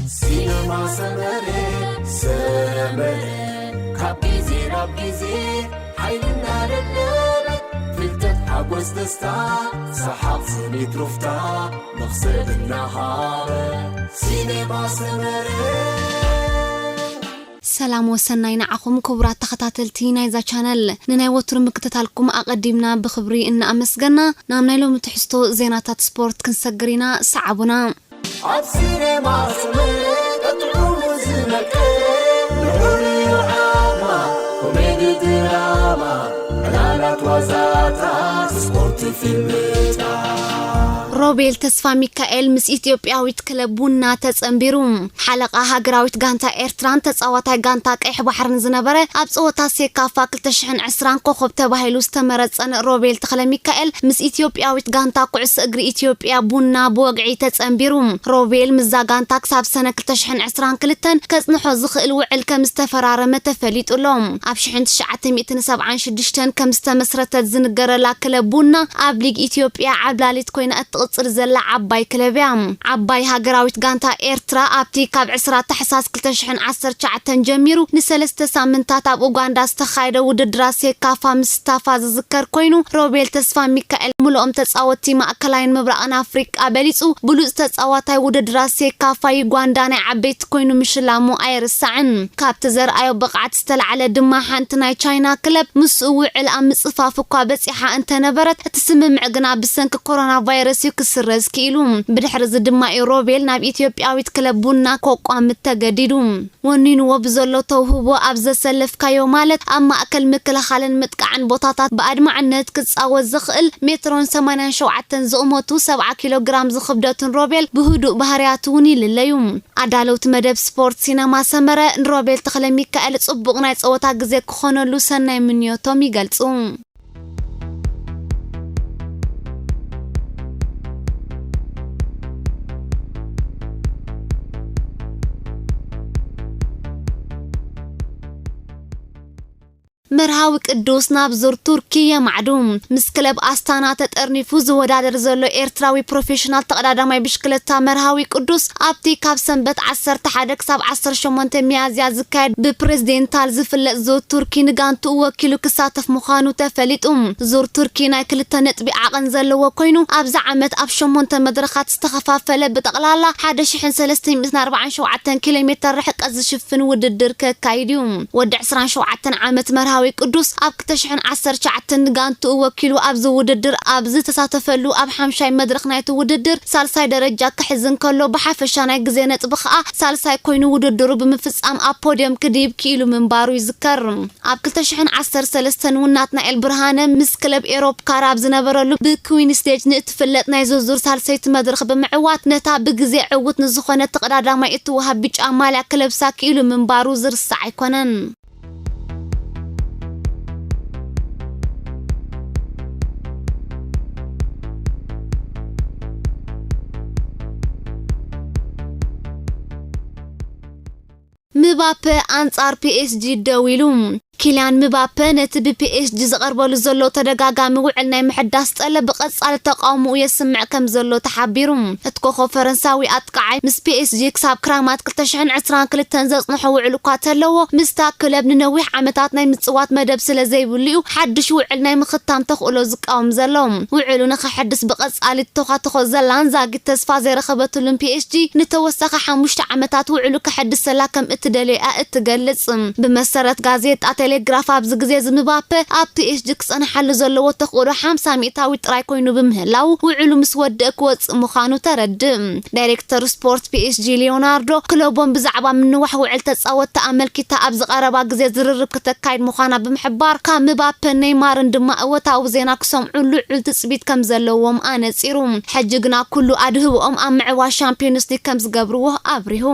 ሲነማ ሰመረ፣ ሰመረ፣ ካብ ግዜ ናብ ግዜ ሓይልና ደለበ፣ ፍልጠት ሓጎስ ደስታ፣ ሰሓቕ ስኒት ሩፍታ፣ መኽሰብ እናሃበ፣ ሲነማ ሰመረ። ሰላም ወሰናይ ንዓኹም ክቡራት ተኸታተልቲ ናይዛ ቻነል። ንናይ ወትሩ ምክትታልኩም ኣቐዲምና ብኽብሪ እናኣመስገና፣ ናብ ናይ ሎሚ ትሕዝቶ ዜናታት ስፖርት ክንሰግር ኢና። ሰዓቡና። ኣብ ሲነማ ሰመረ ጥዑሙ ዝመቀረ፣ ንዑ ንዓማ፣ ኮሜዲ ድራማ፣ ዕላላት ዋዛታት፣ ስፖርት ፊልምታት። ሮቤል ተስፋ ሚካኤል ምስ ኢትዮጵያዊት ክለብ ቡና ተጸንቢሩ። ሓለቓ ሃገራዊት ጋንታ ኤርትራን ተጻዋታይ ጋንታ ቀይሕ ባሕርን ዝነበረ፣ ኣብ ጸወታ ሴካፋ ክልተ ሽሕን ዕስራን ኮኾብ ተባሂሉ ዝተመረጸን ሮቤል ተኽለ ሚካኤል ምስ ኢትዮጵያዊት ጋንታ ኩዕሶ እግሪ ኢትዮጵያ ቡና ብወግዒ ተጸንቢሩ። ሮቤል ምስዛ ጋንታ ክሳብ ሰነ ክልተ ሽሕን ዕስራን ክልተን ከጽንሖ ዝኽእል ውዕል ከም ዝተፈራረመ ተፈሊጡ ኣሎ። ኣብ ሽሕን ትሽዓተ ሚእትን ሰብዓን ሽዱሽተን ከም ዝተመስረተት ዝንገረላ ክለብ ቡና ኣብ ሊግ ኢትዮጵያ ዓብላሊት ኮይና እትቕጽል ዘላ ዓባይ ክለብ እያ። ዓባይ ሃገራዊት ጋንታ ኤርትራ ኣብቲ ካብ ዕስራ ታሕሳስ ክልተ ሽሕን ዓሰርተ ትሽዓተን ጀሚሩ ንሰለስተ ሳምንታት ኣብ ኡጋንዳ ዝተኻየደ ውድድራት ሴካፋ ምስታፋ ዝዝከር ኮይኑ፣ ሮቤል ተስፋ ሚካኤል ምሉኦም ተጻወትቲ ማእከላይን ምብራቕን ኣፍሪቃ በሊጹ ብሉጽ ተጻዋታይ ውድድራት ሴካፋ ዩጋንዳ ናይ ዓበይቲ ኮይኑ ምሽላሙ ኣይርሳዕን። ካብቲ ዘርኣዮ ብቕዓት ዝተላዕለ ድማ ሓንቲ ናይ ቻይና ክለብ ምስኡ ውዕል ኣብ ምጽፋፍ እኳ በጺሓ እንተነበረት፣ እቲ ስምምዕ ግና ብሰንኪ ኮሮና ቫይረስ እዩ ክስረዝ ክኢሉ። ብድሕሪ እዚ ድማ እዩ ሮቤል ናብ ኢትዮጵያዊት ክለብ ቡና ከቋምት ተገዲዱ። ወኒንዎ ብዘሎ ተውህቦ ኣብ ዘሰለፍካዮ፣ ማለት ኣብ ማእከል ምክልኻልን ምጥቃዕን ቦታታት ብኣድማዕነት ክጻወት ዝኽእል፣ ሜትሮን ሰማንያን ሸውዓተን ዝቕመቱ፣ ሰብዓ ኪሎ ግራም ዝኽብደቱን ሮቤል ብህዱእ ባህርያቱ እውን ይልለዩ። ኣዳለውቲ መደብ ስፖርት ሲነማ ሰመረ ንሮቤል ተኽለ ሚካኤል ጽቡቕ ናይ ጸወታ ግዜ ክኾነሉ ሰናይ ምንዮቶም ይገልጹ። መርሃዊ ቅዱስ ናብ ዙር ቱርኪ የማዕዱ። ምስ ክለብ ኣስታና ተጠርኒፉ ዝወዳደር ዘሎ ኤርትራዊ ፕሮፌሽናል ተቐዳዳማይ ብሽክለታ መርሃዊ ቅዱስ፣ ኣብቲ ካብ ሰንበት ዓሰርተ ሓደ ክሳብ ዓሰርተ ሸሞንተ ሚያዝያ ዝካየድ ብፕሬዝዴንታል ዝፍለጥ ዙር ቱርኪ ንጋንትኡ ወኪሉ ክሳተፍ ምዃኑ ተፈሊጡ። ዙር ቱርኪ ናይ ክልተ ነጥቢ ዓቐን ዘለዎ ኮይኑ፣ ኣብዚ ዓመት ኣብ ሸሞንተ መድረኻት ዝተኸፋፈለ ብጠቕላላ ሓደ ሽሕን ሰለስተ ሚእትን ኣርባዓን ሸውዓተን ኪሎ ሜተር ርሕቀት ዝሽፍን ውድድር ከካይድ እዩ። ወዲ ዕስራን ሸውዓተን ዓመት መርሃዊ ቅዱስ ኣብ ክልተ ሽሕን ዓሰርተ ትሽዓተን ንጋንትኡ ወኪሉ ኣብዚ ውድድር ኣብ ዝተሳተፈሉ፣ ኣብ ሓምሻይ መድረኽ ናይቲ ውድድር ሳልሳይ ደረጃ ክሕዝ እንከሎ፣ ብሓፈሻ ናይ ግዜ ነጥቢ ከኣ ሳልሳይ ኮይኑ ውድድሩ ብምፍጻም ኣብ ፖድዮም ክድይብ ክኢሉ ምንባሩ ይዝከር። ኣብ ክልተ ሽሕን ዓሰርተ ሰለስተን እውን ናትናኤል ብርሃነ ምስ ክለብ ኤሮፕ ካር ኣብ ዝነበረሉ ብኩዊን ስቴጅ ንእትፍለጥ ናይ ዝርዝር ሳልሰይቲ መድረኽ ብምዕዋት፣ ነታ ብግዜ ዕዉት ንዝኾነ ተቐዳዳማይ እትወሃብ ብጫ ማልያ ክለብሳ ክኢሉ ምንባሩ ዝርሳዕ ኣይኮነን። ምባፔ ኣንጻር ፒኤስጂ ደው ኢሉ። ኪልያን ምባፔ ነቲ ብፒኤስጂ ዝቐርበሉ ዘሎ ተደጋጋሚ ውዕል ናይ ምሕዳስ ጠለብ ብቐጻሊ ተቃውሞኡ የስምዕ ከም ዘሎ ተሓቢሩ። እቲ ኮኾብ ፈረንሳዊ ኣጥቃዓይ ምስ ፒኤስጂ ክሳብ ክራማት ክልተ ሽሕን ዕስራን ክልተን ዘጽንሖ ውዕል እኳ ተለዎ፣ ምስታ ክለብ ንነዊሕ ዓመታት ናይ ምጽዋት መደብ ስለ ዘይብሉ እዩ ሓድሽ ውዕል ናይ ምኽታም ተኽእሎ ዝቃወም ዘሎ። ውዕሉ ንኸሐድስ ብቐጻሊ ትተዃተኾ ዘላን ዛጊት ተስፋ ዘይረኸበትሉን ፒኤስጂ፣ ንተወሳኺ ሓሙሽተ ዓመታት ውዕሉ ከሐድሰላ ከም እትደልዮ እያ እትገልጽ። ብመሰረት ጋዜጣ ቴሌግራፍ፣ ኣብዚ ግዜ እዚ ምባፔ ኣብ ፒኤስጂ ክጸንሓሉ ዘለዎ ተኽእሎ ሓምሳ ሚእታዊት ጥራይ ኮይኑ ብምህላው፣ ውዕሉ ምስ ወደአ ክወጽእ ምዃኑ ተረድእ። ዳይሬክተር ስፖርት ፒኤስጂ ሊዮናርዶ ክለቦም ብዛዕባ ምንዋሕ ውዕል ተጻወትቲ ኣመልኪታ ኣብዚ ቀረባ ግዜ ዝርርብ ክተካይድ ምዃና ብምሕባር፣ ካብ ምባፔን ኔይማርን ድማ እወታዊ ዜና ክሰምዑ ልዑል ትጽቢት ከም ዘለዎም ኣነጺሩ። ሕጂ ግና ኩሉ ኣድህቦኦም ኣብ ምዕዋት ሻምፒዮንስ ሊግ ከም ዝገብርዎ ኣብሪሁ።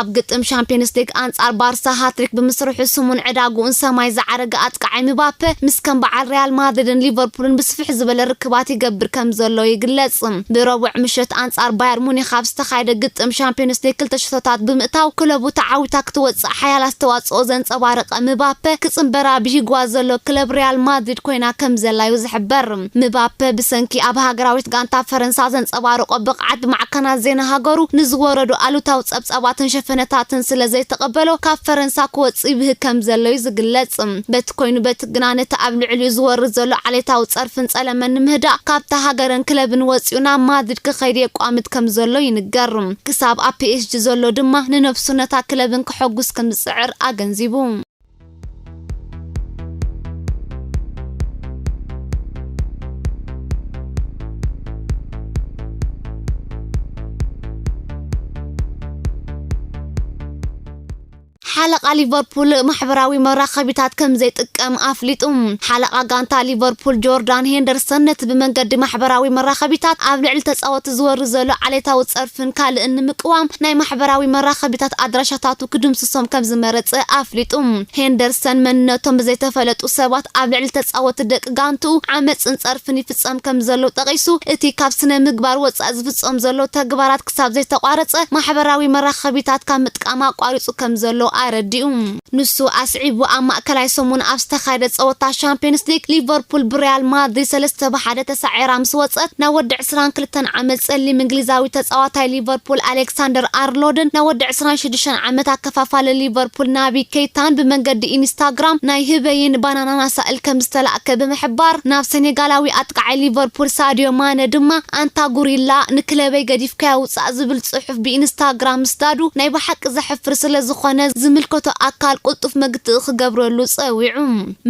ኣብ ግጥም ሻምፒዮንስ ሊግ ኣንጻር ባርሳ ሃትሪክ ብምስርሑ፣ ስሙን ዕዳግኡን ሰማይ ናይ ዝዓረገ ኣጥቃዓይ ምባፔ ምስ ከም በዓል ሪያል ማድሪድን ሊቨርፑልን ብስፍሕ ዝበለ ርክባት ይገብር ከም ዘሎ ይግለጽ። ብረቡዕ ምሸት ኣንጻር ባየር ሙኒክ ኣብ ዝተኻየደ ግጥም ሻምፒዮንስ ሊግ ክልተ ሽቶታት ብምእታው ክለቡ ተዓዊታ ክትወጽእ ሓያል ኣስተዋጽኦ ዘንጸባረቐ ምባፔ፣ ክጽንበራ ብሂጓ ዘሎ ክለብ ሪያል ማድሪድ ኮይና ከም ዘላ እዩ ዝሕበር። ምባፔ ብሰንኪ ኣብ ሃገራዊት ጋንታ ፈረንሳ ዘንጸባረቖ ብቕዓት ብማዕከናት ዜና ሃገሩ ንዝወረዱ ኣሉታዊ ጸብጻባትን ሸፈነታትን ስለ ዘይተቐበሎ ካብ ፈረንሳ ክወጽእ ይብህግ ከም ዘሎ እዩ ዝግለጽ። በቲ ኮይኑ በቲ ግና ነቲ ኣብ ልዕሊኡ ዝወርድ ዘሎ ዓሌታዊ ጸርፍን ጸለመን ንምህዳእ ካብታ ሃገርን ክለብን ወጺኡ ናብ ማድሪድ ክኸይድ የቋምት ከም ዘሎ ይንገር። ክሳብ ኣብ ፒ ኤስ ጂ ዘሎ ድማ ንነብሱ ነታ ክለብን ከሐጉስ ከም ዝጽዕር ኣገንዚቡ። ሓለቓ ሊቨርፑል ማሕበራዊ መራኸቢታት ከም ዘይጥቀም ኣፍሊጡ። ሓለቓ ጋንታ ሊቨርፑል ጆርዳን ሄንደርሰን ነቲ ብመንገዲ ማሕበራዊ መራኸቢታት ኣብ ልዕሊ ተጻወቲ ዝወርድ ዘሎ ዓሌታዊ ጸርፍን ካልእን ንምቅዋም ናይ ማሕበራዊ መራኸቢታት ኣድራሻታቱ ክድምስሶም ከም ዝመረጸ ኣፍሊጡ። ሄንደርሰን መንነቶም ብዘይተፈለጡ ሰባት ኣብ ልዕሊ ተጻወቲ ደቂ ጋንትኡ ዓመጽን ጸርፍን ይፍጸም ከም ዘሎ ጠቒሱ፣ እቲ ካብ ስነ ምግባር ወጻኢ ዝፍጸም ዘሎ ተግባራት ክሳብ ዘይተቋረጸ ማሕበራዊ መራኸቢታት ካብ ምጥቃም ኣቋሪጹ ከም ዘሎ ኣረዲኡ። ንሱ ኣስዒቡ፣ ኣብ ማእከላይ ሰሙን ኣብ ዝተኻየደ ጸወታ ሻምፒዮንስ ሊግ ሊቨርፑል ብሪያል ማድሪድ ሰለስተ ብ ሓደ ተሳዒራ ምስ ወጸት፣ ናብ ወዲ ዕስራን ክልተን ዓመት ጸሊም እንግሊዛዊ ተጻዋታይ ሊቨርፑል ኣሌክሳንደር ኣርሎድን ናብ ወዲ ዕስራን ሽዱሽተን ዓመት ኣከፋፋሊ ሊቨርፑል ናቢ ኬይታን ብመንገዲ ኢንስታግራም ናይ ህበይን ባናናን ኣሳእል ከም ዝተላእከ ብምሕባር፣ ናብ ሴኔጋላዊ ኣጥቃዓይ ሊቨርፑል ሳዲዮ ማነ ድማ፣ ኣንታ ጉሪላ፣ ንክለበይ ገዲፍካያ ውጻእ ዝብል ጽሑፍ ብኢንስታግራም ምስዳዱ ናይ ብሓቂ ዘሕፍር ስለ ዝኾነ፣ ዝምልከቶ ኣካል ቅልጡፍ መግትኢ ክገብረሉ ጸዊዑ።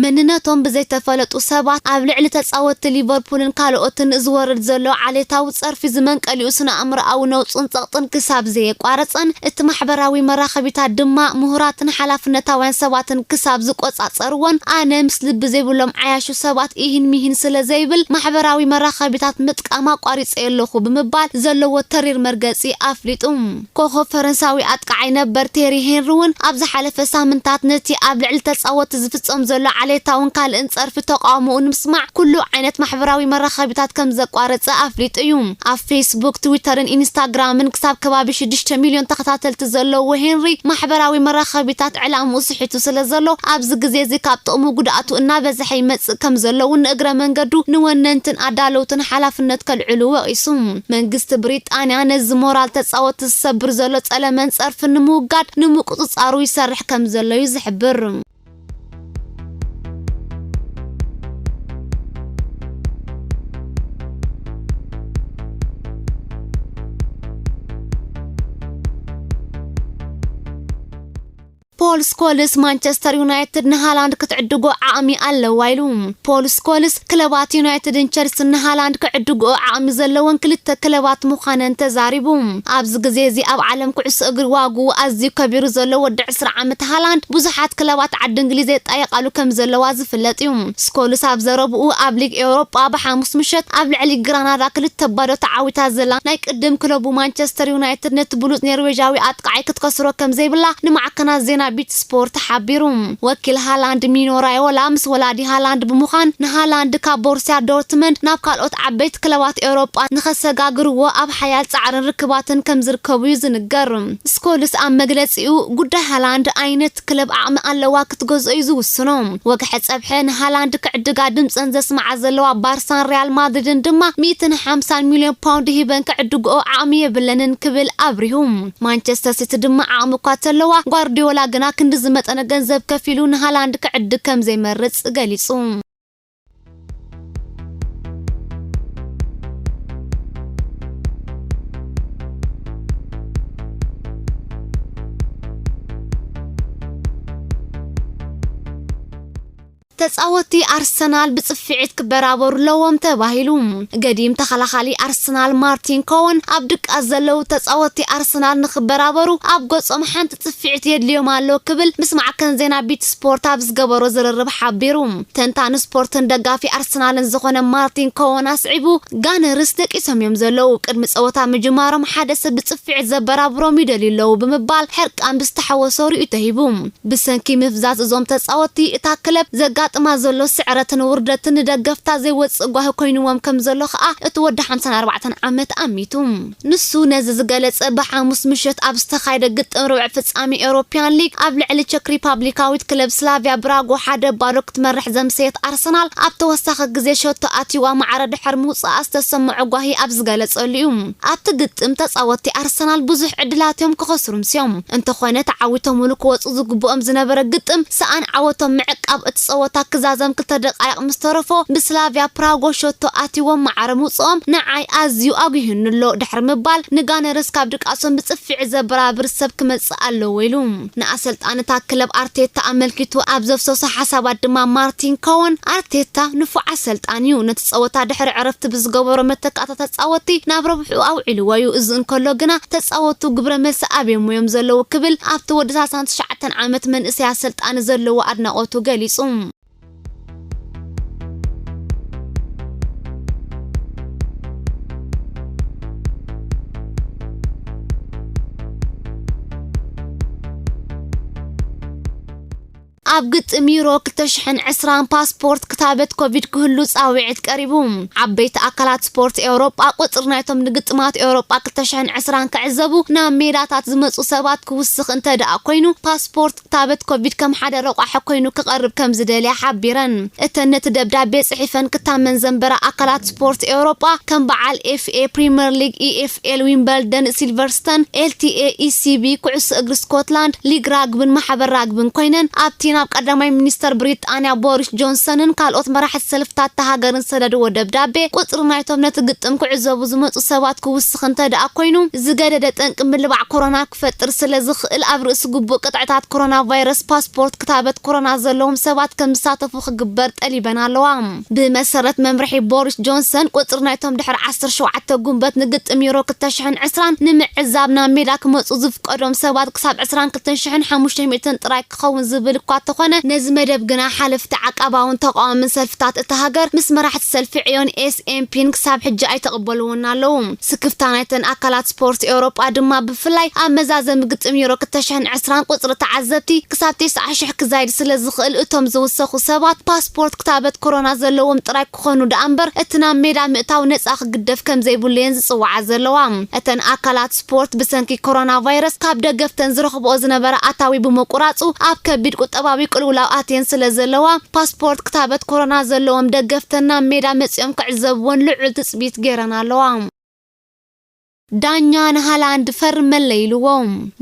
መንነቶም ብዘይተፈለጡ ሰባት ኣብ ልዕሊ ተጻወትቲ ሊቨርፑልን ካልኦትን ዝወርድ ዘሎ ዓሌታዊ ጸርፊ ዝመንቀሊኡ ስነ ኣእምሮኣዊ ነውጽን ጸቕጥን ክሳብ ዘየቋረጸን፣ እቲ ማሕበራዊ መራኸቢታት ድማ ምሁራትን ሓላፍነታውያን ሰባትን ክሳብ ዝቆጻጸርዎን፣ ኣነ ምስ ልቢ ዘይብሎም ዓያሹ ሰባት ኢሂን ሚሂን ስለ ዘይብል፣ ማሕበራዊ መራኸቢታት ምጥቃም ኣቋሪጸ ኣለኹ ብምባል ዘለዎ ተሪር መርገጺ ኣፍሊጡ። ኮኾብ ፈረንሳዊ ኣጥቃዓይ ነበር ቴሪ ሄንሪ እውን ኣብ ዝሓለፈ ሳምንታት ነቲ ኣብ ልዕሊ ተጻወቲ ዝፍጸም ዘሎ ዓሌታውን ካልእን ጸርፊ ተቃውሞኡ ንምስማዕ ኩሉ ዓይነት ማሕበራዊ መራኸቢታት ከም ዘቋረጸ ኣፍሊጡ እዩ። ኣብ ፌስቡክ፣ ትዊተርን ኢንስታግራምን ክሳብ ከባቢ ሽዱሽተ ሚልዮን ተኸታተልቲ ዘለዎ ሄንሪ፣ ማሕበራዊ መራኸቢታት ዕላምኡ ስሒቱ ስለ ዘሎ፣ ኣብዚ ግዜ እዚ ካብ ጥቕሙ ጉድኣቱ እናበዝሐ ይመጽእ ከም ዘሎ እውን ንእግረ መንገዱ ንወነንትን ኣዳለውትን ሓላፍነት ከልዕሉ ወቒሱ። መንግስቲ ብሪጣንያ ነዚ ሞራል ተጻወቲ ዝሰብር ዘሎ ጸለመን ጸርፍን ንምውጋድ ንምቁጽጻሩ ይሰርሕ ከም ዘሎ እዩ ዝሕብር። ፖል ስኮልስ ማንቸስተር ዩናይትድ ንሃላንድ ክትዕድጎ ዓቕሚ ኣለዋ ኢሉ። ፖል ስኮልስ ክለባት ዩናይትድን ቸልስን ንሃላንድ ክዕድግኦ ዓቕሚ ዘለወን ክልተ ክለባት ምዃነን ተዛሪቡ። ኣብዚ ግዜ እዚ ኣብ ዓለም ኩዕሶ እግሪ ዋግኡ ኣዝዩ ከቢሩ ዘሎ ወዲ ዕስራ ዓመት ሃላንድ ብዙሓት ክለባት ዓዲ እንግሊዝ የጣየቃሉ ከም ዘለዋ ዝፍለጥ እዩ። ስኮልስ ኣብ ዘረብኡ ኣብ ሊግ ኤውሮጳ ብሓሙስ ምሸት ኣብ ልዕሊ ግራናዳ ክልተ ባዶ ተዓዊታ ዘላ ናይ ቅድም ክለቡ ማንቸስተር ዩናይትድ ነቲ ብሉጽ ኔርዌጃዊ ኣጥቃዓይ ክትከስሮ ከም ዘይብላ ንማዕከናት ዜና ቢት ስፖርት ሓቢሩ። ወኪል ሃላንድ ሚኖ ራዮላ ምስ ወላዲ ሃላንድ ብምዃን ንሃላንድ ካብ ቦርሲያ ዶርትመንድ ናብ ካልኦት ዓበይቲ ክለባት ኤውሮጳ ንኸሰጋግርዎ ኣብ ሓያል ጻዕርን ርክባትን ከም ዝርከቡ እዩ ዝንገር። ስኮልስ ኣብ መግለጺኡ፣ ጉዳይ ሃላንድ ዓይነት ክለብ ዓቕሚ ኣለዋ ክትገዝኦ እዩ ዝውስኖ። ወግሐ ጸብሐ ንሃላንድ ክዕድጋ ድምጸን ዘስምዓ ዘለዋ ባርሳን ሪያል ማድሪድን ድማ ሚእትን ሓምሳን ሚልዮን ፓውንድ ሂበን ክዕድግኦ ዓቕሚ የብለንን ክብል ኣብሪሁ። ማንቸስተር ሲቲ ድማ ዓቕሚ እኳ ተለዋ፣ ጓርዲዮላ ግና ክንዲ ዝመጠነ ገንዘብ ከፊሉ ንሃላንድ ክዕድግ ከም ዘይመርጽ ገሊጹ። ተጻወትቲ ኣርሰናል ብጽፍዒት ክበራበሩ ኣለዎም ተባሂሉ። ገዲም ተኸላኻሊ ኣርሰናል ማርቲን ኮወን ኣብ ድቃስ ዘለዉ ተጻወትቲ ኣርሰናል ንኽበራበሩ ኣብ ገጾም ሓንቲ ጽፍዒት የድልዮም ኣሎ ክብል ምስ ማዕከን ዜና ቢት ስፖርት ኣብ ዝገበሮ ዝርርብ ሓቢሩ። ተንታኒ ስፖርትን ደጋፊ ኣርሰናልን ዝኾነ ማርቲን ኮወን ኣስዒቡ፣ ጋነርስ ደቂሶም እዮም ዘለዉ፣ ቅድሚ ጸወታ ምጅማሮም ሓደ ሰብ ብጽፍዒት ዘበራብሮም ይደልዩ ኣለዉ ብምባል ሕርቃን ብዝተሓወሶ ርእዩ ተሂቡ። ብሰንኪ ምፍዛዝ እዞም ተጻወትቲ እታ ክለብ ዘጋጥማ ዘሎ ስዕረትን ውርደትን ንደገፍታ ዘይወጽእ ጓሂ ኮይንዎም ከም ዘሎ ከኣ እቲ ወዲ ሓምሳን ኣርባዕተን ዓመት ኣሚቱ። ንሱ ነዚ ዝገለጸ ብሓሙስ ምሸት ኣብ ዝተኻየደ ግጥም ርብዕ ፍጻሜ ኤውሮፕያን ሊግ ኣብ ልዕሊ ቸክ ሪፓብሊካዊት ክለብ ስላቪያ ብራጎ ሓደ ባዶ ክትመርሕ ዘምሰየት ኣርሰናል ኣብ ተወሳኺ ግዜ ሸቶ ኣትይዋ ማዕረ ድሕር ምውጻኣ ዝተሰምዖ ጓሂ ኣብ ዝገለጸሉ እዩ። ኣብቲ ግጥም ተጻወትቲ ኣርሰናል ብዙሕ ዕድላት እዮም ክኸስሩ ኣምስዮም። እንተኾነ ተዓዊቶምሉ ክወጹ ዝግብኦም ዝነበረ ግጥም ሰኣን ዓወቶም ምዕቃብ እቲ ጸወታ ክዛዘም ክልተ ደቃይቕ ምስ ተረፎ ብስላቪያ ፕራጎ ሸቶ ኣትይዎም ማዕረ ምውጽኦም ንዓይ ኣዝዩ ኣጉሂኑሎ ድሕሪ ምባል ንጋነርስ ካብ ድቃሶም ብጽፍዒ ዘበራብር ሰብ ክመጽእ ኣለዎ ኢሉ። ንኣሰልጣኒ እታ ክለብ ኣርቴታ ኣመልኪቱ ኣብ ዘፍሰሶ ሓሳባት ድማ ማርቲን ኮወን ኣርቴታ ንፉዕ ኣሰልጣኒ እዩ። ነቲ ጸወታ ድሕሪ ዕረፍቲ ብዝገበሮ መተካእታ ተጻወትቲ ናብ ረብሑ ኣውዒልዎ እዩ። እዚ እንከሎ ግና ተጻወቱ ግብረ መልሲ ኣብዮሞ እዮም ዘለዉ ክብል ኣብቲ ወዲ ሰላሳን ትሽዓተን ዓመት መንእሰይ ኣሰልጣኒ ዘለዎ ኣድናቖቱ ገሊጹ። ኣብ ግጥም ዩሮ ክልተ ሽሕን ዕስራን ፓስፖርት ክታበት ኮቪድ ክህሉ ጻውዒት ቀሪቡ። ዓበይቲ ኣካላት ስፖርት ኤውሮጳ ቁጽሪ ናይቶም ንግጥማት ኤውሮጳ ክልተ ሽሕን ዕስራን ክዕዘቡ ናብ ሜዳታት ዝመጹ ሰባት ክውስኽ እንተ ደኣ ኮይኑ፣ ፓስፖርት ክታበት ኮቪድ ከም ሓደ ረቋሒ ኮይኑ ክቐርብ ከም ዝደልያ ሓቢረን። እተን ነቲ ደብዳቤ ጽሒፈን ክታመን ዘንበራ ኣካላት ስፖርት ኤውሮጳ ከም በዓል ኤፍኤ ፕሪምየር ሊግ፣ ኢኤፍኤል፣ ዊምበልደን፣ ሲልቨርስተን፣ ኤልቲኤ፣ ኢሲቢ፣ ኩዕሶ እግሪ ስኮትላንድ፣ ሊግ ራግብን ማሕበር ራግብን ኮይነን ኣብቲ ናብ ቀዳማይ ሚኒስተር ብሪጣንያ ቦሪስ ጆንሰንን ካልኦት መራሕቲ ሰልፍታት እታ ሃገርን ዝሰደድዎ ደብዳቤ ቁጽሪ ናይቶም ነቲ ግጥም ክዕዘቡ ዝመጹ ሰባት ክውስኽ እንተ ደኣ ኮይኑ ዝገደደ ጠንቂ ምልባዕ ኮሮና ክፈጥር ስለ ዝኽእል ኣብ ርእሲ ግቡእ ቅጥዕታት ኮሮና ቫይረስ ፓስፖርት ክታበት ኮሮና ዘለዎም ሰባት ከም ዝሳተፉ ክግበር ጠሊበን ኣለዋ። ብመሰረት መምርሒ ቦሪስ ጆንሰን ቁጽሪ ናይቶም ድሕሪ ዓሰርተ ሸውዓተ ጉንበት ንግጥም ዩሮ ክልተ ሽሕን ዕስራን ንምዕዛብ ናብ ሜዳ ክመጹ ዝፍቀዶም ሰባት ክሳብ ዕስራን ክልተን ሽሕን ሓሙሽተ ሚእትን ጥራይ ክኸውን ዝብል እኳ እንተኾነ ነዚ መደብ ግና ሓለፍቲ ዓቃባውን ተቃዋምን ሰልፍታት እታ ሃገር ምስ መራሕቲ ሰልፊ ዕዮን ኤስኤንፒን ክሳብ ሕጂ ኣይተቐበልዎን ኣለዉ። ስክፍታ ናይተን ኣካላት ስፖርት ኤውሮጳ ድማ ብፍላይ ኣብ መዛዘሚ ግጥም ዩሮ ክልተ ሽሕን ዕስራን ቁጽሪ ተዓዘብቲ ክሳብ ተስዓ ሽሕ ክዛይድ ስለ ዝኽእል እቶም ዝውሰኹ ሰባት ፓስፖርት ክታበት ኮሮና ዘለዎም ጥራይ ክኾኑ ደኣ እምበር እቲ ናብ ሜዳ ምእታው ነጻ ክግደፍ ከም ዘይብሉ እየን ዝጽውዓ ዘለዋ። እተን ኣካላት ስፖርት ብሰንኪ ኮሮና ቫይረስ ካብ ደገፍተን ዝረኽብኦ ዝነበረ ኣታዊ ብምቁራጹ ኣብ ከቢድ ቁጠባዊ ቅልውላው ኣትየን ስለ ዘለዋ ፓስፖርት ክታበት ኮሮና ዘለዎም ደገፍተን ናብ ሜዳ መጺኦም ክዕዘብዎን ልዑል ትጽቢት ገይረን ኣለዋ። ዳኛ ንሃላንድ ፈርመለይ ኢልዎ።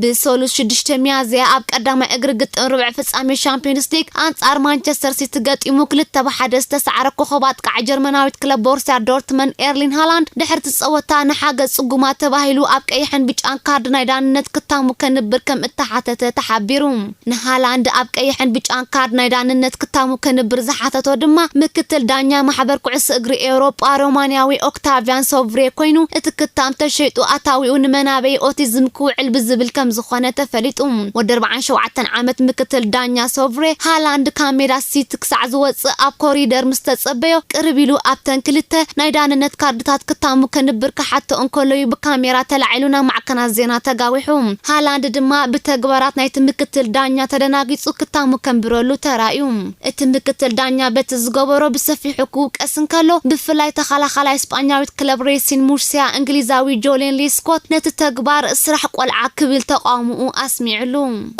ብሰሉስ ሽዱሽተ ሚያዝያ ኣብ ቀዳማይ እግሪ ግጥም ርብዕ ፍጻሜ ሻምፒዮንስ ሊግ ኣንጻር ማንቸስተር ሲቲ ገጢሙ ክልተ ብሓደ ዝተሳዕረ ኮኸብ ኣጥቃዒ ጀርመናዊት ክለብ ቦሩስያ ዶርትመንድ ኤርሊን ሃላንድ ድሕርቲ ጸወታ ንሓገዝ ጽጉማት ተባሂሉ ኣብ ቀይሕን ብጫን ካርድ ናይ ዳንነት ክታሙ ከንብር ከም እተሓተተ ተሓቢሩ። ንሃላንድ ኣብ ቀይሕን ብጫን ካርድ ናይ ዳንነት ክታሙ ከንብር ዝሓተቶ ድማ ምክትል ዳኛ ማሕበር ኩዕሶ እግሪ ኤውሮጳ ሮማንያዊ ኦክታቪያን ሶቭሬ ኮይኑ እቲ ክታም ተሸይጡ ኣታዊኡ ንመናበይ ኦቲዝም ክውዕል ብዝብል ከም ዝኾነ ተፈሊጡ። ወዲ ኣርባዓን ሸውዓተን ዓመት ምክትል ዳኛ ሶቭሬ ሃላንድ ካብ ሜዳ ሲቲ ክሳዕ ዝወጽእ ኣብ ኮሪደር ምስ ተጸበዮ ቅርብ ኢሉ ኣብተን ክልተ ናይ ዳንነት ካርድታት ክታሙ ከንብር ክሓቶ እንከሎ እዩ ብካሜራ ተላዒሉ ናብ ማዕከናት ዜና ተጋዊሑ። ሃላንድ ድማ ብተግባራት ናይቲ ምክትል ዳኛ ተደናጊጹ ክታሙ ከንብረሉ ተራእዩ። እቲ ምክትል ዳኛ በቲ ዝገበሮ ብሰፊሑ ክውቀስ እንከሎ፣ ብፍላይ ተኸላኻላይ ስጳኛዊት ክለብ ሬሲን ሙርሲያ እንግሊዛዊ ጆሌን ሊስኮት ነቲ ተግባር ስራሕ ቆልዓ ክብል ተቃውሞኡ ኣስሚዕሉ።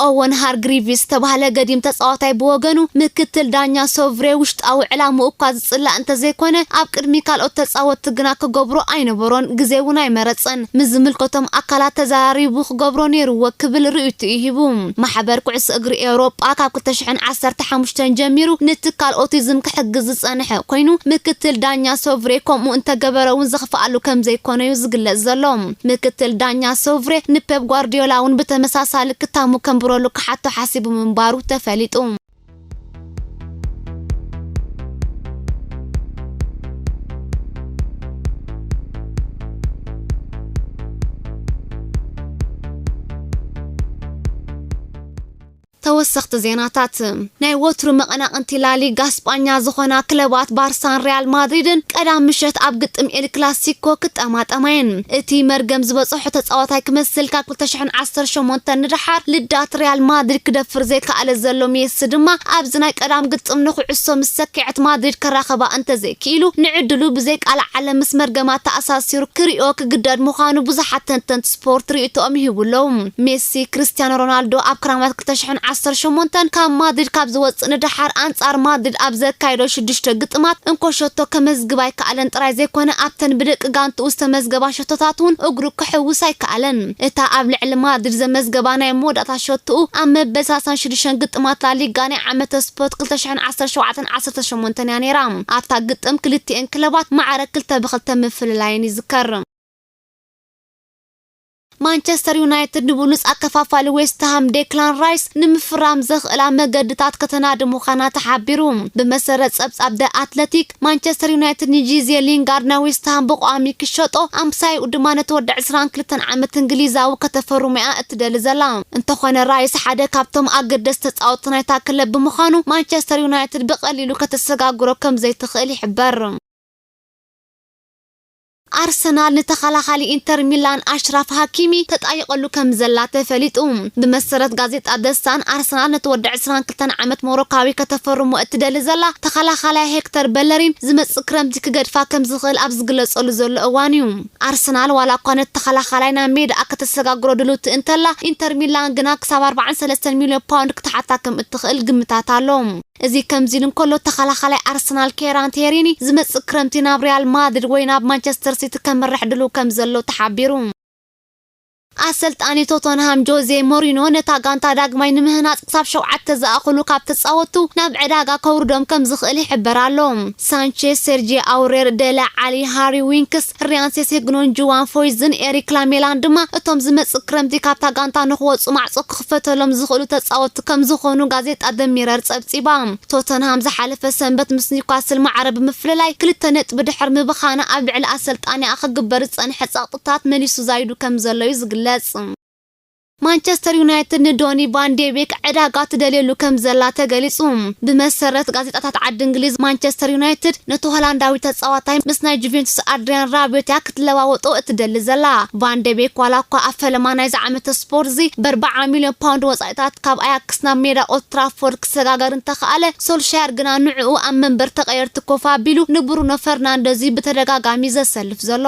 ኦወን ሃርግሪቪስ ዝተባህለ ገዲም ተጻዋታይ ብወገኑ ምክትል ዳኛ ሶቭሬ ውሽጣዊ ዕላምኡ እኳ ዝጽላእ እንተዘይኮነ ኣብ ቅድሚ ካልኦት ተጻወትቲ ግና ክገብሮ ኣይነበሮን፣ ግዜ እውን ኣይመረጸን። ምስ ዝምልከቶም ኣካላት ተዘራሪቡ ክገብሮ ነይርዎ ክብል ርእይትኡ ሂቡ። ማሕበር ኩዕሶ እግሪ ኤውሮጳ ካብ ክልተ ሽሕን ዓሰርተ ሓሙሽተን ጀሚሩ ንትካል ኦቲዝም ክሕግዝ ዝጸንሐ ኮይኑ ምክትል ዳኛ ሶቭሬ ከምኡ እንተገበረ እውን ዘኽፍኣሉ ከም ዘይኮነ እዩ ዝግለጽ ዘሎ። ምክትል ዳኛ ሶቭሬ ንፔፕ ጓርዲዮላ እውን ብተመሳሳሊ ክታሙ ከንብረሉ ክሓቶ ሓሲቡ ምንባሩ ተፈሊጡ። ተወሰኽቲ ዜናታት። ናይ ወትሩ መቐናቕንቲ ላሊጋ ስጳኛ ዝኾና ክለባት ባርሳን ሪያል ማድሪድን ቀዳም ምሸት ኣብ ግጥም ኤል ክላሲኮ ክጠማጠማ እየን። እቲ መርገም ዝበጽሖ ተጻዋታይ ክመስል ካብ ክልተ ሽሕን ዓሰርተ ሸሞንተን ንደሓር ልዳት ሪያል ማድሪድ ክደፍር ዘይከኣለ ዘሎ ሜሲ ድማ ኣብዚ ናይ ቀዳም ግጥም ንኩዕሶ ምስ ሰኪዐት ማድሪድ ከራኸባ እንተዘይክኢሉ ንዕድሉ ብዘይ ቃል ዓለም ምስ መርገማ ተኣሳሲሩ ክሪኦ ክግደድ ምዃኑ ብዙሓት ተንተንቲ ስፖርት ርእይቶኦም ይህቡ ኣለዉ። ሜሲ፣ ክርስቲያኖ ሮናልዶ ኣብ ክራማት ክልተ ሽሕን ዓሰርተ ሸሞንተን ካብ ማድሪድ ካብ ዝወጽእ ንደሓር ኣንጻር ማድሪድ ኣብ ዘካየዶ ሽዱሽተ ግጥማት እንኮ ሸቶ ከመዝግብ ኣይከኣለን ጥራይ ዘይኮነ ኣብተን ብደቂ ጋንትኡ ዝተመዝገባ ሸቶታት እውን እግሩ ክሕውስ ኣይከኣለን። እታ ኣብ ልዕሊ ማድሪድ ዘመዝገባ ናይ መወዳእታ ሸቶኡ ኣብ መበል ሰላሳን ሽዱሽተን ግጥማት ላሊጋ ናይ ዓመተ ስፖርት ክልተ ሽሕን ዓሰርተ ሸውዓተን ዓሰርተ ሸሞንተን እያ ነይራ። ኣብታ ግጥም ክልቲኤን ክለባት ማዕረ ክልተ ብክልተ ምፍልላየን ይዝከር። ማንቸስተር ዩናይትድ ንብሉጽ ኣከፋፋሊ ዌስትሃም ዴክላን ራይስ ንምፍራም ዘኽእላ መገድታት ከተናዲ ምዃና ተሓቢሩ። ብመሰረት ጸብጻብ ደ ኣትለቲክ፣ ማንቸስተር ዩናይትድ ንጂዜ ሊንጋርድ ናብ ዌስትሃም ብቋሚ ክሸጦ፣ ኣምሳይኡ ድማ ነቲ ወዲ ዕስራን ክልተን ዓመት እንግሊዛዊ ከተፈርሞ እያ እትደሊ ዘላ። እንተኾነ ራይስ ሓደ ካብቶም ኣገደስቲ ተጻወትቲ ናይታ ክለብ ብምዃኑ ማንቸስተር ዩናይትድ ብቐሊሉ ከተሰጋግሮ ከም ዘይትኽእል ይሕበር። ኣርሰናል ንተኸላኻሊ ኢንተር ሚላን ኣሽራፍ ሃኪሚ ተጣይቐሉ ከም ዘላ ተፈሊጡ። ብመሰረት ጋዜጣ ደሳን፣ ኣርሰናል ነቲ ወዲ ዕስራን ክልተን ዓመት ሞሮካዊ ከተፈርሞ እትደሊ ዘላ ተኸላኻላይ ሄክተር በለሪን ዝመጽእ ክረምቲ ክገድፋ ከም ዝኽእል ኣብ ዝግለጸሉ ዘሎ እዋን እዩ። ኣርሰናል ዋላ እኳ ነቲ ተኸላኻላይ ናብ ሜዳኣ ከተሰጋግሮ ድልውቲ እንተላ፣ ኢንተር ሚላን ግና ክሳብ ኣርባዓን ሰለስተን ሚልዮን ፓውንድ ክትሓታ ከም እትኽእል ግምታት ኣሎ። እዚ ከምዚ ኢሉ እንከሎ፣ ተኸላኻላይ ኣርሰናል ኬራን ቴሪኒ ዝመጽእ ክረምቲ ናብ ሪያል ማድሪድ ወይ ናብ ማንቸስተር ሲቲ ከምርሕ ድልው ከም ዘሎ ተሓቢሩ። ኣሰልጣኒ ቶተንሃም ጆዜ ሞሪኖ ነታ ጋንታ ዳግማይ ንምህናጽ ክሳብ ሸውዓተ ዝኣኽሉ ካብ ተጻወቱ ናብ ዕዳጋ ከውርዶም ከም ዝኽእል ይሕበር ኣሎ። ሳንቼዝ፣ ሴርጂ ኣውሬር፣ ደለ ዓሊ፣ ሃሪ ዊንክስ፣ ሪያን ሴሴግኖን ጁዋን ፎይዝን ኤሪክ ላሜላን ድማ እቶም ዝመጽእ ክረምቲ ካብታ ጋንታ ንኽወጹ ማዕጾ ክኽፈተሎም ዝኽእሉ ተጻወትቲ ከም ዝኾኑ ጋዜጣ ደ ሚረር ጸብጺባ። ቶተንሃም ዝሓለፈ ሰንበት ምስ ኒውካስል ማዕረ ብምፍልላይ ክልተ ነጥቢ ድሕር ምብኻና ኣብ ልዕሊ ኣሰልጣኒኣ ክግበር ዝጸንሐ ጸቕጥታት መሊሱ ዛይዱ ከም ዘሎ እዩ ዝግለጽ። ማንቸስተር ዩናይትድ ንዶኒ ቫን ዴቤክ ዕዳጋ ትደልየሉ ከም ዘላ ተገሊጹ። ብመሰረት ጋዜጣታት ዓዲ እንግሊዝ፣ ማንቸስተር ዩናይትድ ነቲ ሆላንዳዊ ተጻዋታይ ምስ ናይ ጁቬንቱስ ኣድሪያን ራቢዮት እያ ክትለዋወጦ እትደሊ ዘላ። ቫን ዴቤክ ዋላ እኳ ኣብ ፈለማ ናይዚ ዓመት ስፖርት እዚ ብኣርብዓ ሚልዮን ፓውንድ ወጻኢታት ካብ ኣያክስ ናብ ሜዳ ኦልድ ትራፎርድ ክሰጋገር እንተኸኣለ፣ ሶልሻየር ግና ንዕኡ ኣብ መንበር ተቐየርቲ ኮፍ ኣቢሉ ንብሩኖ ፈርናንደዝ እዩ ብተደጋጋሚ ዘሰልፍ ዘሎ።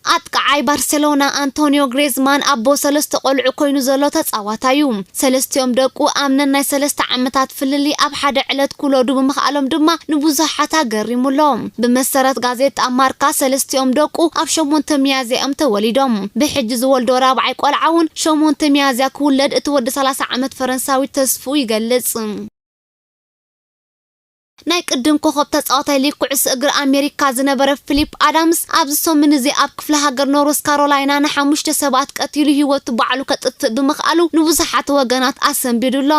ኣጥቃዓይ ባርሴሎና ኣንቶኒዮ ግሬዝማን ኣቦ ሰለስተ ቆልዑ ኮይኑ ዘሎ ተጻዋታይ እዩ። ሰለስቲኦም ደቁ ኣብ ነናይ ሰለስተ ዓመታት ፍልልይ ኣብ ሓደ ዕለት ክውለዱ ብምኽኣሎም ድማ ንብዙሓት ኣገሪሙ ኣሎ። ብመሰረት ጋዜጣ ማርካ፣ ሰለስቲኦም ደቁ ኣብ ሸሞንተ ሚያዝያ እዮም ተወሊዶም። ብሕጂ ዝወልዶ ራብዓይ ቆልዓ እውን ሸሞንተ ሚያዝያ ክውለድ እቲ ወዲ ሰላሳ ዓመት ፈረንሳዊ ተስፍኡ ይገልጽ። ናይ ቅድም ኮኸብ ተጻዋታይ ሊግ ኩዕሶ እግሪ ኣሜሪካ ዝነበረ ፊሊፕ ኣዳምስ ኣብዚ ሰሙን እዚ ኣብ ክፍለ ሃገር ኖርዝ ካሮላይና ንሓሙሽተ ሰባት ቀቲሉ ህይወቱ ባዕሉ ከጥፍእ ብምኽኣሉ ንብዙሓት ወገናት ኣሰንቢዱ ኣሎ።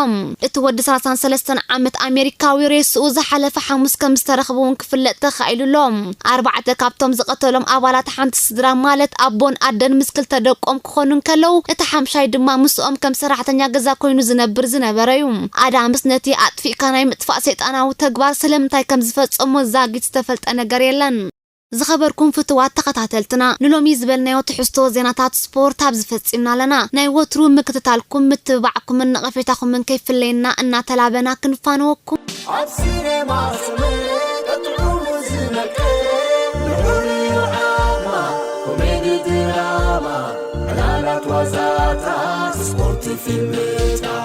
እቲ ወዲ ሰላሳን ሰለስተን ዓመት ኣሜሪካዊ ሬስኡ ዝሓለፈ ሓሙስ ከም ዝተረኽበ እውን ክፍለጥ ተኻኢሉ ኣሎ። ኣርባዕተ ካብቶም ዝቐተሎም ኣባላት ሓንቲ ስድራ ማለት ኣቦን ኣደን ምስ ክልተ ደቆም ክኾኑ እንከለዉ፣ እቲ ሓምሻይ ድማ ምስኦም ከም ሰራሕተኛ ገዛ ኮይኑ ዝነብር ዝነበረ እዩ። ኣዳምስ ነቲ ኣጥፊእካ ናይ ምጥፋእ ሰይጣናዊ ተግባር ስለምንታይ ከም ዝፈጸሞ ዛጊት ዝተፈልጠ ነገር የለን። ዝኸበርኩም ፍቱዋት ተኸታተልትና፣ ንሎሚ ዝበልናዮ ትሕዝቶ ዜናታት ስፖርት ኣብዚ ፈጺምና ኣለና። ናይ ወትሩ ምክትታልኩም፣ ምትብባዕኩምን ነቐፌታኹምን ከይፍለየና እናተላበና ክንፋነወኩም። ኣብ ሲኔማ ስምዒት ጥዑሙ ዝመልክዕ ንዑር እዩ ዓቕማ፣ ኮሜዲ ድራማ፣ ዕላላት ዋዛታት፣ ስፖርት ፊልምታት።